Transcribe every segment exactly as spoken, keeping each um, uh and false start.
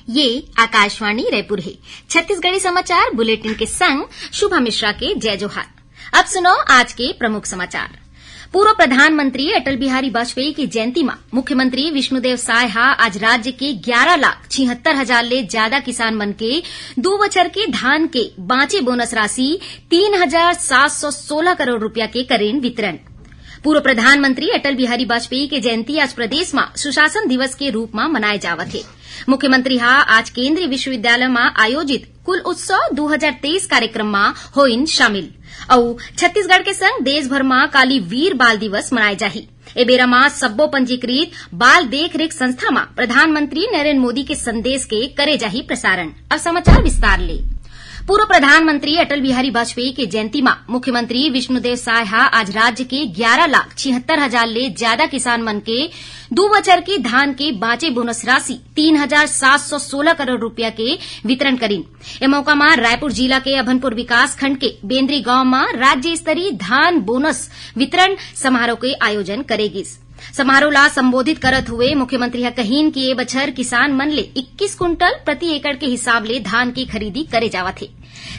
ये आकाशवाणी रायपुर हे। छत्तीसगढ़ी समाचार बुलेटिन के संग शुभा मिश्रा के जय जोहार। अब सुनो आज के प्रमुख समाचार। पूर्व प्रधानमंत्री अटल बिहारी वाजपेयी के जयंती म मुख्यमंत्री विष्णुदेव साय ह आज राज्य के ग्यारा लाख छिहत्तर हजार ले जादा किसान मन के दू बछर के धान के बांचे बोनस राशि तीन हजार सात सौ सोलह करोड़ रुपया के करेन वितरण। पूर्व प्रधानमंत्री अटल बिहारी वाजपेयी के जयंती आज प्रदेश म सुशासन दिवस के रूप म मनाए जावत हे। मुख्यमंत्री ह आज केंद्रीय विश्वविद्यालय म आयोजित कुल उत्सव दू हजार तेईस कार्यक्रम म होइन शामिल। अउ छत्तीसगढ़ के संग देश भर म काली वीर बाल दिवस मनाए जाही। ए बेरा म सब्बो पंजीकृत बाल देख रेख संस्था म प्रधानमंत्री नरेंद्र मोदी के संदेश के करे जाही प्रसारण। अब समाचार विस्तार ले। पूर्व प्रधानमंत्री अटल बिहारी वाजपेयी के जयंती म मुख्यमंत्री विष्णुदेव साय ह आज राज्य के ग्यारा लाख छिहत्तर हजार ले जादा किसान मन के दू बछर के धान के बांचे बोनस राशि तीन हजार सात सौ सोलह करोड़ रुपया के वितरण करीन। ए मौका म रायपुर जिला के अभनपुर विकास खंड के बेंदरी गांव म राज्य स्तरीय धान बोनस वितरण समारोह के आयोजन करे गिस। समारोह ला संबोधित करत हुए मुख्यमंत्री ह कहिन कि ए बछर किसान मन ले इक्कीस कुंटल प्रति एकड़ के हिसाब ले धान के खरीदी करे जावत हे।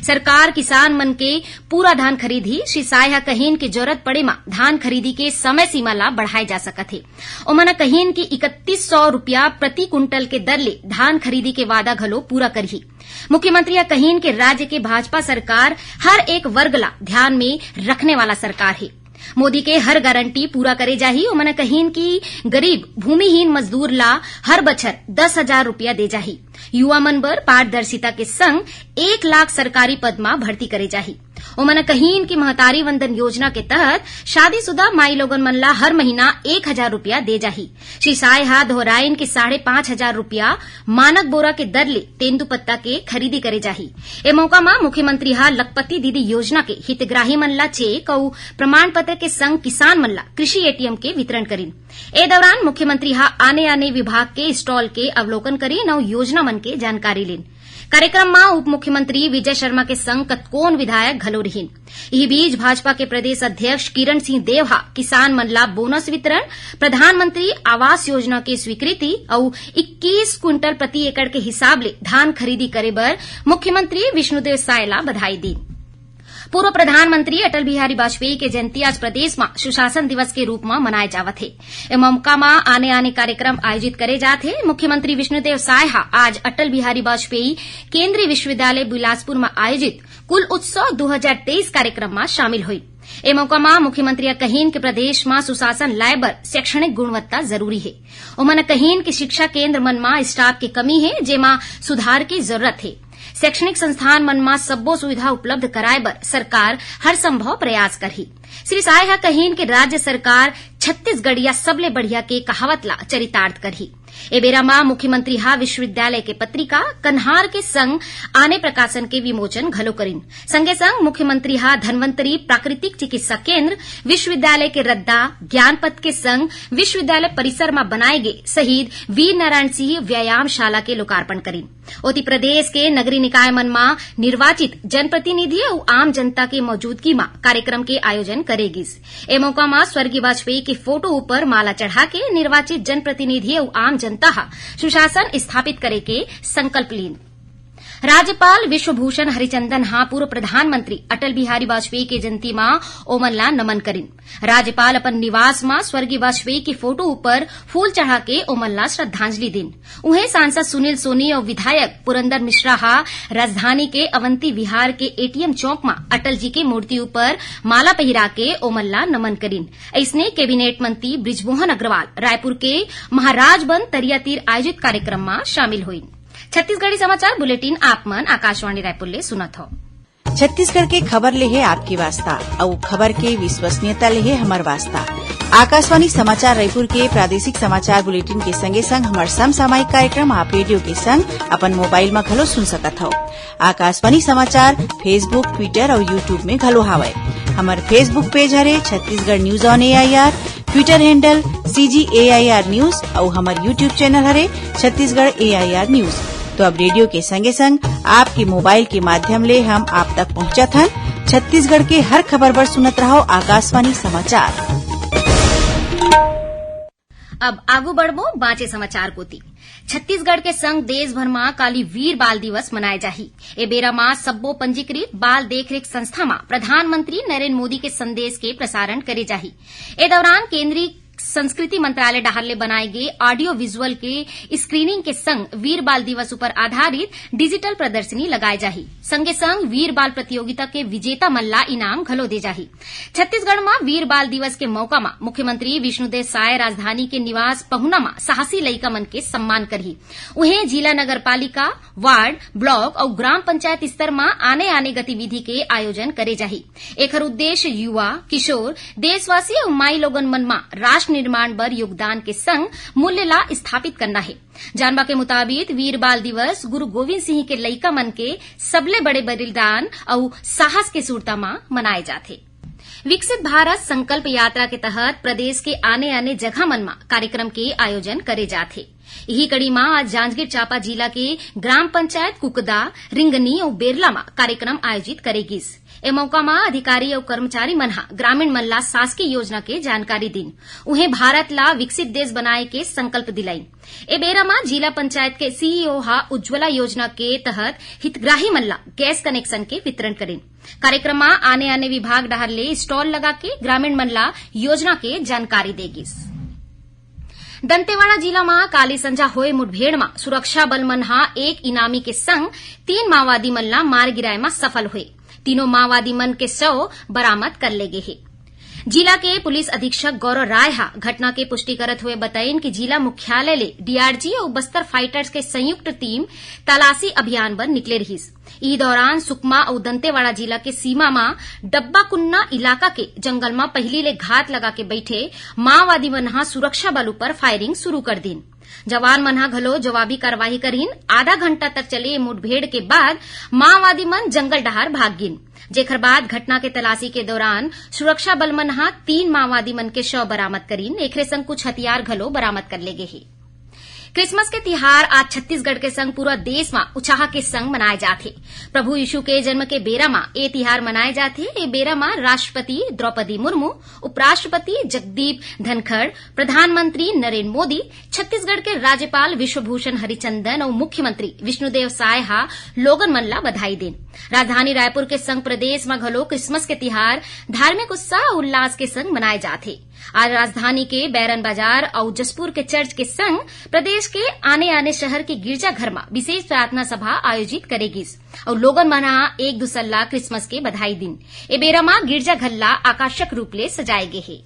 सरकार किसान मन के पूरा धान खरीदही। श्री साय ह कहिन कि जरूरत पड़े म धान खरीदी के समय सीमा ला बढ़ाए जा सकत हे। ओमन ह कहिन कि इकतीस सौ रुपया प्रति कुंटल के दर ले धान खरीदी के वादा घलो पूरा करही। मुख्यमंत्री ह कहिन कि राज्य के भाजपा सरकार हर एक वर्ग ला ध्यान में रखने वाला सरकार हे। मोदी के हर गारंटी पूरा करे जाही। ओमन कहिन कि गरीब भूमिहीन मजदूर ला हर बछर दस हजार रुपया दे जाही। युवा मन बर पारदर्शिता के संग एक लाख सरकारी पद म भर्ती करे जाही। ओमन कहिन कि महतारी वंदन योजना के तहत शादीशुदा माईलोगन मन ला हर महीना एक हजार रुपया दे जाही। श्री साय ह दोहराइन कि साढ़े पांच हजार रुपया मानक बोरा के दर ले तेंदूपत्ता के खरीदी करे जाही। ए मौका म मुख्यमंत्री ह लखपति दीदी योजना के हितग्राही मन ला चेक अउ प्रमाण पत्र के संग किसान मन ला कृषि एटीएम के वितरण करिन। ए दौरान मुख्यमंत्री ह आने-आने विभाग के स्टॉल के अवलोकन करिन अउ योजना मन के जानकारी लीन। कार्यक्रम म उप मुख्यमंत्री विजय शर्मा के संग कतकोन विधायक घलो रिहिन। इही बीच भाजपा के प्रदेश अध्यक्ष किरण सिंह देव ह किसान मन ला बोनस वितरण, प्रधानमंत्री आवास योजना के स्वीकृति अउ इक्कीस कुंटल प्रति एकड़ के हिसाब ले धान खरीदी करे बर मुख्यमंत्री विष्णुदेव साय ला बधाई दीन। पूर्व प्रधानमंत्री अटल बिहारी वाजपेयी के जयंती आज प्रदेश म सुशासन दिवस के रूप म मनाए जावत हे। ए मौका म आने-आने कार्यक्रम आयोजित करे जात हे। मुख्यमंत्री विष्णुदेव साय ह आज अटल बिहारी वाजपेयी केंद्रीय विश्वविद्यालय बिलासपुर म आयोजित कुल उत्सव दू हजार तेईस कार्यक्रम म शामिल होइस। ए मौका म मुख्यमंत्री ह कहिन कि प्रदेश म सुशासन लाए बर शैक्षणिक गुणवत्ता जरूरी हे। ओमन कहिन कि शिक्षा केंद्र मन म स्टाफ के कमी हे, जेमा सुधार के जरूरत हे। शैक्षणिक संस्थान मन म सब्बो सुविधा उपलब्ध कराए बर सरकार हर संभव प्रयास करही। श्री साय ह कहिन कि राज्य सरकार छत्तीसगढ़िया सबले बढ़िया के कहावत ला चरितार्थ करही। ए बेरा म मुख्यमंत्री ह विश्वविद्यालय के पत्रिका कन्हार के संग आने प्रकाशन के विमोचन घलो करिन। संगे संग मुख्यमंत्री ह धन्वंतरी प्राकृतिक चिकित्सा केंद्र, विश्वविद्यालय के रद्दा, ज्ञानपथ के संग विश्वविद्यालय परिसर म बनाए गे शहीद वीर नारायण सिंह व्यायामशाला के लोकार्पण करिन। ओती प्रदेश के नगरीय निकाय मन म निर्वाचित जनप्रतिनिधि अउ आम जनता के मौजूदगी म कार्यक्रम के आयोजन करे गिस। ए मौका म स्वर्गीय वाजपेयी के फोटो ऊपर माला चढ़ा के निर्वाचित जनप्रतिनिधि अउ आम जनता ह सुशासन स्थापित करे के संकल्प लीन। राज्यपाल विश्वभूषण हरिचंदन ह पूर्व प्रधानमंत्री अटल बिहारी वाजपेयी के जयंती म ओमन ला नमन करिन। राज्यपाल अपन निवास म स्वर्गीय वाजपेयी के फोटो ऊपर फूल चढ़ा के ओमन ला श्रद्धांजलि दीन। उहें सांसद सुनील सोनी अउ विधायक पुरंदर मिश्रा ह राजधानी के अवंती विहार के एटीएम चौक म अटल जी के मूर्ति ऊपर माला पहिरा के ओमन ला नमन करिन। अइसने कैबिनेट मंत्री बृजमोहन अग्रवाल रायपुर के महाराजबंद तरिया तीर आयोजित कार्यक्रम म शामिल होइन। छत्तीसगढ़ी समाचार बुलेटिन आप मन आकाशवाणी रायपुर ले सुनत हव। छत्तीसगढ़ के खबर ले हे आपके वास्ता, अउ खबर के विश्वसनीयता ले हे हमर वास्ता। आकाशवाणी समाचार रायपुर के प्रादेशिक समाचार बुलेटिन के संगे संग हमर समसामयिक कार्यक्रम आप रेडियो के संग अपन मोबाइल म घलो सुन सकत हव। आकाशवाणी समाचार Facebook, Twitter अउ YouTube में घलो हावय। हमर Facebook पेज हरे Chhattisgarh news on AIR, Twitter handle CG AIR news अउ हमर YouTube चैनल हरे छत्तीसगढ़ एआईआर न्यूज। तो अब रेडियो के संगे संग आपके मोबाइल के माध्यम ले हम आप तक पहुंचत हन छत्तीसगढ़ के हर खबर बर सुनत रहव आकाशवाणी समाचार। अब आगू बढ़बो बांचे समाचार कोति। छत्तीसगढ़ के संग देश भर म काली वीर बाल दिवस मनाए जाही। ए बेरा म सब्बो पंजीकृत बाल देखरेख संस्था म प्रधानमंत्री नरेंद्र मोदी के संदेश के प्रसारण करे जाही। ए दौरान केंद्रीय संस्कृति मंत्रालय डहार ले बनाए गे audio visual के screening के संग वीर बाल दिवस ऊपर आधारित digital प्रदर्शनी लगाए जाही। संगे संग वीर बाल प्रतियोगिता के विजेता मन ला इनाम घलो दे जाही। छत्तीसगढ़ म वीर बाल दिवस के मौका म मुख्यमंत्री विष्णुदेव साय राजधानी के निवास पहुना म साहसी लइका मन के सम्मान करही। उहें, जिला नगर पालिका, वार्ड, ब्लॉक अउ ग्राम पंचायत स्तर म आने-आने गतिविधि के आयोजन करे जाही। एखर उद्देश्य युवा, किशोर, देशवासी अउ माई लोगन मन म राष्ट्र निर्माण बर योगदान के संग मूल्य ला स्थापित करना हे। जानबा के मुताबिक, वीर बाल दिवस गुरु गोविंद सिंह के लइका मन के सबले बड़े बलिदान अउ साहस के सुरता म मनाए जाथे। विकसित भारत संकल्प यात्रा के तहत प्रदेश के आने-आने जगह मन म कार्यक्रम के आयोजन करे जाथे। इही कड़ी म आज जांजगीर चांपा जिला के ग्राम पंचायत कुकदा, रिंगनी अउ बेरला म कार्यक्रम आयोजित करे गिस। ए मौका म अधिकारी अउ कर्मचारी मन ह ग्रामीण मन ला शासकीय योजना के जानकारी दिन। उहें, भारत ला विकसित देश बनाए के संकल्प दिलाइन। ए बेरा म जिला पंचायत के सीईओ ह उज्ज्वला योजना के तहत हितग्राही मन ला गैस कनेक्शन के वितरण करिन। कार्यक्रम म आने-आने विभाग डहार ले stall लगा के ग्रामीण मन ला योजना के जानकारी दे गिस। दंतेवाड़ा जिला म काली संझा होए मुठभेड़ म सुरक्षा बल मन ह एक इनामी के संग तीन माओवादी मन ला मार गिराए म सफल होए। तीनों माओवादी मन के शव बरामद कर ले गे हे। जिला के पुलिस अधीक्षक गौरव राय ह घटना के पुष्टि करत हुए बताइन कि जिला मुख्यालय ले डीआरजी अउ बस्तर फाइटर्स के संयुक्त टीम तलाशी अभियान बर निकले रिहिस। इही दौरान सुकमा अउ दंतेवाड़ा जिला के सीमा म डब्बाकुन्ना इलाका के जंगल म पहिली ले घात लगा के बइठे माओवादी मन ह सुरक्षा बल ऊपर firing शुरू कर दीन। जवान मन ह घलो जवाबी कार्रवाई करिन। आधा घंटा तक चले ये मुठभेड़ के बाद माओवादी मन जंगल डहार भाग गिन, जेखर बाद घटना के तलाशी के दौरान सुरक्षा बल मन ह तीन माओवादी मन के शव बरामद करिन। एखरे संग कुछ हथियार घलो बरामद कर ले गे हे। क्रिसमस के तिहार आज छत्तीसगढ़ के संग पूरा देश म उत्साह के संग मनाए जाथे। प्रभु यीशु के जन्म के बेरा म ए तिहार मनाए जाथे। ए बेरा म राष्ट्रपति द्रौपदी मुर्मू, उपराष्ट्रपति जगदीप धनखड़, प्रधानमंत्री नरेंद्र मोदी, छत्तीसगढ़ के राज्यपाल विश्वभूषण हरिचंदन अउ मुख्यमंत्री विष्णुदेव साय ह लोगन मन ला बधाई देन। राजधानी रायपुर के संग प्रदेश म घलो क्रिसमस के तिहार धार्मिक उत्साह अउ उल्लास के संग मनाए जाथे। आज राजधानी के बैरन बाजार अउ जशपुर के चर्च के संग प्रदेश के आने-आने शहर के गिरजाघर म विशेष प्रार्थना सभा आयोजित करे गिस अउ लोगन मन ह एक दूसर ला क्रिसमस के बधाई दिन। ए बेरा म गिरजाघर ला आकर्षक रूप ले सजाए गे हे।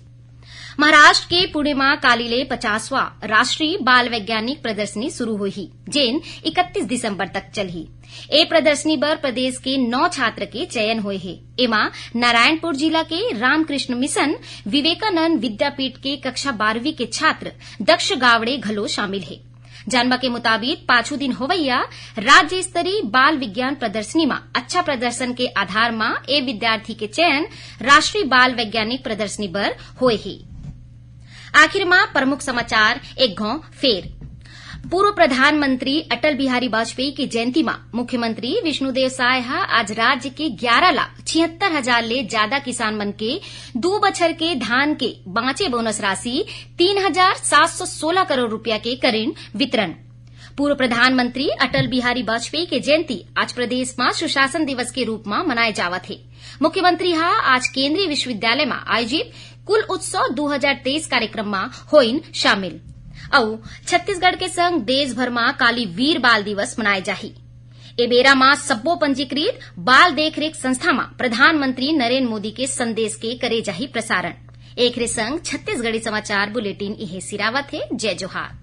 महाराष्ट्र के पुणे म काली ले पचासवां राष्ट्रीय बाल वैज्ञानिक प्रदर्शनी शुरू होही, जेन इकतीस दिसंबर तक चलही। ए प्रदर्शनी बर प्रदेश के नौ छात्र के चयन होए हे। एमा नारायणपुर जिला के रामकृष्ण मिशन विवेकानंद विद्यापीठ के कक्षा बारहवीं के छात्र दक्ष गावड़े घलो शामिल हे। जानबा के मुताबिक, पाछू दिन होवइया राज्य स्तरीय बाल विज्ञान प्रदर्शनी म अच्छा प्रदर्शन के आधार म ए विद्यार्थी के चयन राष्ट्रीय बाल वैज्ञानिक प्रदर्शनी बर होए हे। आखिर म प्रमुख समाचार एक घौं फेर। पूर्व प्रधानमंत्री अटल बिहारी वाजपेयी के जयंती म मुख्यमंत्री विष्णुदेव साय ह आज राज्य के ग्यारा लाख छिहत्तर हजार ले जादा किसान मन के दू बछर के धान के बांचे बोनस राशि तीन हजार सात सौ सोलह करोड़ रुपया के करिन वितरण। पूर्व प्रधानमंत्री अटल बिहारी वाजपेयी के जयंती आज प्रदेश म सुशासन दिवस के रूप म मनाए जावत हे। मुख्यमंत्री ह आज केंद्रीय विश्वविद्यालय म आयोजित कुल उत्सव दू हजार तेईस कार्यक्रम म होइन शामिल। अउ छत्तीसगढ़ के संग देश भर म काली वीर बाल दिवस मनाए जाही। ए बेरा म सब्बो पंजीकृत बाल देखरेख संस्था म प्रधानमंत्री नरेंद्र मोदी के संदेश के करे जाही प्रसारण। एखरे संग छत्तीसगढ़ी समाचार बुलेटिन इहे सिरावत हे। जय जोहार।